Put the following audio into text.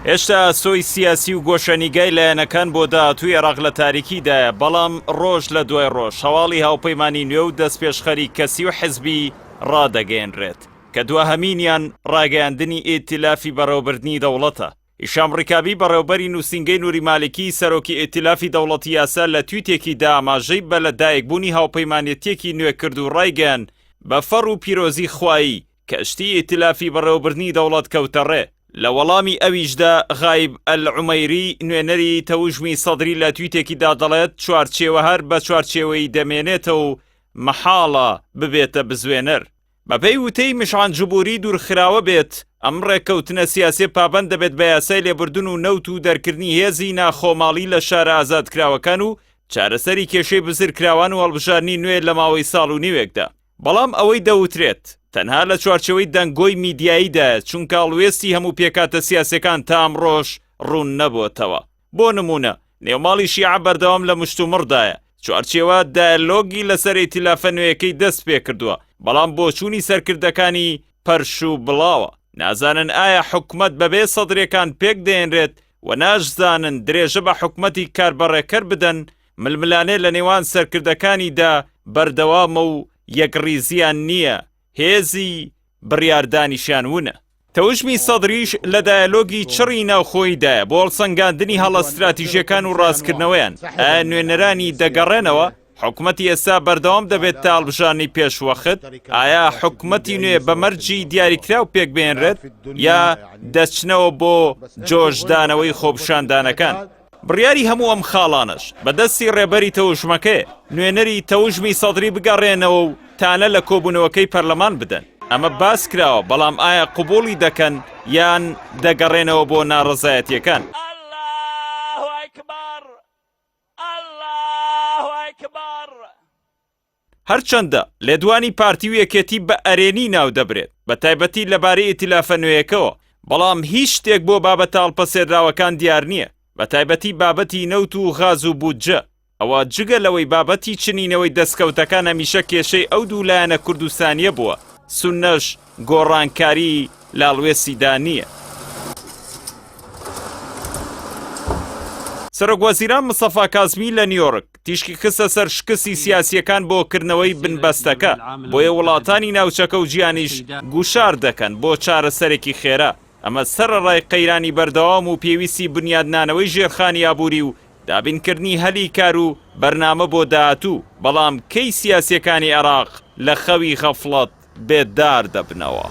هێشتا ئاسۆی سیاسی و گۆشەنیگای لایەنەکان بۆ داهاتووی عێراق لە تاریکیدایە، بەڵام ڕۆژ لە دوای ڕۆژ هەواڵی هاوپەیمانی نوێ و دەستپێشخەری کەسی و حزبی ڕادەگەیەنرێت، کە دواهەمینیان ڕاگەیاندنی ئیتیلافی بەڕێوەبردنی دەوڵەتە. هیشام ڕیکابی بەڕێوبەری نووسینگەی نوری مالکی سەرۆکی ئیتیلافی دەوڵەتی یاسا لە تویتێکیدا ئاماژەی بە لە دایکبوونی هاوپەیمانێتیەکی نوێ کرد و ڕایگەیاند بە فەڕ و پیرۆزی خوایی کەشتی ئیتیلافی بەڕێوەبردنی دەوڵەت کەوتە ڕێ. لە وەڵامی ئەویشدا غایب ئەلعومەیری نوێنەری تەوژمی سەدری لە تویتێکیدا دەڵێت چوارچێوە هەر بە چوارچێوەیی دەمێنێتەوە و مەحاڵە ببێتە بزوێنەر. بەپێی وتەی مشعان جبوری دوورخراوە بێت، ئەم ڕێککەوتنە سیاسیە پابەند دەبێت بە یاسای لێبوردن و نەوت و دەرکردنی هێزی ناخۆماڵی لە شارە ئازادکراوەکان و چارەسەری کێشەی بزرکراوان و هەڵبژاردنی نوێ لە ماوەی ساڵ و نیوێکدا. بەڵام ئەوەی دەوترێت تەنها لە چوارچێوەی دەنگۆی میدیاییدایە، چونکە هەڵوێستی هەموو پێکهاتە سیاسیەکان تا ئەمڕۆش ڕوون نەبۆتەوە. بۆ نموونە نێوماڵی شیعە بەردەوام لە مشتومڕدایە، چوارچێوە دایەلۆگی لەسەر ئیتیلافە نوێیەکەی دەست پێکردووە، بەڵام بۆچوونی سەرکردەکانی پەرش و بڵاوە. نازانن ئایا حکومەت بەبێ سەدرێکان پێکدەهێنرێت و ناشزانن درێژە بە حکومەتی کاربەڕێکەر بدەن، ململانێ لە نێوان سەرکردەکانیدا بەردەوامە و یەکڕیزییان نییە، هێزی بڕیاردانیشیان ونە. تەوژمی سەدریش لە دایەلۆگی چڕی ناوخۆییدایە بۆ هەڵسەنگاندنی هەڵە ستراتیژیەکان و ڕاستکردنەوەیان، ئایا نوێنەرانی دەگەڕێنەوە؟ حکومەتی ئێستا بەردەوام دەبێت تا هەڵبژاردنی پێشوەخت؟ ئایا حکومەتی نوێ بە مەرجی دیاریکراو پێکبهێنرێت یا دەچنەوە بۆ جۆشدانەوەی خۆپیشاندانەکان؟ بڕیاری هەموو ئەم خاڵانەش بە دەستی ڕێبەری تەوژمەکەیە، نوێنەری تەوژمی سەدری بگەڕێنەوە و تانە لە کۆبوونەوەکەی پەرلەمان بدەن. ئەمە باس کراوە، بەڵام ئایا قبوڵی دەکەن یان دەگەڕێنەوە بۆ ناڕەزایەتییەکان؟ هەرچەندە لێدوانی پارتی و یەکێتی بە ئەرێنی ناودەبرێت، بەتایبەتی لەبارەی ئیتیلافە نوێیەکەوە، بەڵام هیچ شتێک بۆ بابەتە هەڵپەسێردراوەکان دیار نییە، بەتایبەتی بابەتی نەوت و غاز و بودجە، ئەوە جگە لەوەی بابەتی چنینەوەی دەستکەوتەکان هەمیشە کێشەی ئەو دوو لایەنە کوردستانییە بووە، سوننەش گۆڕانکاری لە هەڵوێستیدا نییە. سەرۆکوەزیران مستەفا کازمی لە نیۆرک تیشکی خستە سەر شکستی سیاسییەکان بۆ کردنەوەی بنبەستەکە، بۆیە وڵاتانی ناوچەکە و جیهانیش گوشار دەکەن بۆ چارەسەرێکی خێرا، ئەمە سەرەڕای قەیرانی بەردەوام و پێویستی بنیادنانەوەی ژێرخانی ئابووری و دابینکردنی هەلی کار و بەرنامە بۆ داهاتوو، بەڵام کەی سیاسییەکانی عێراق لە خەوی غەفڵەت بێدار دەبنەوە؟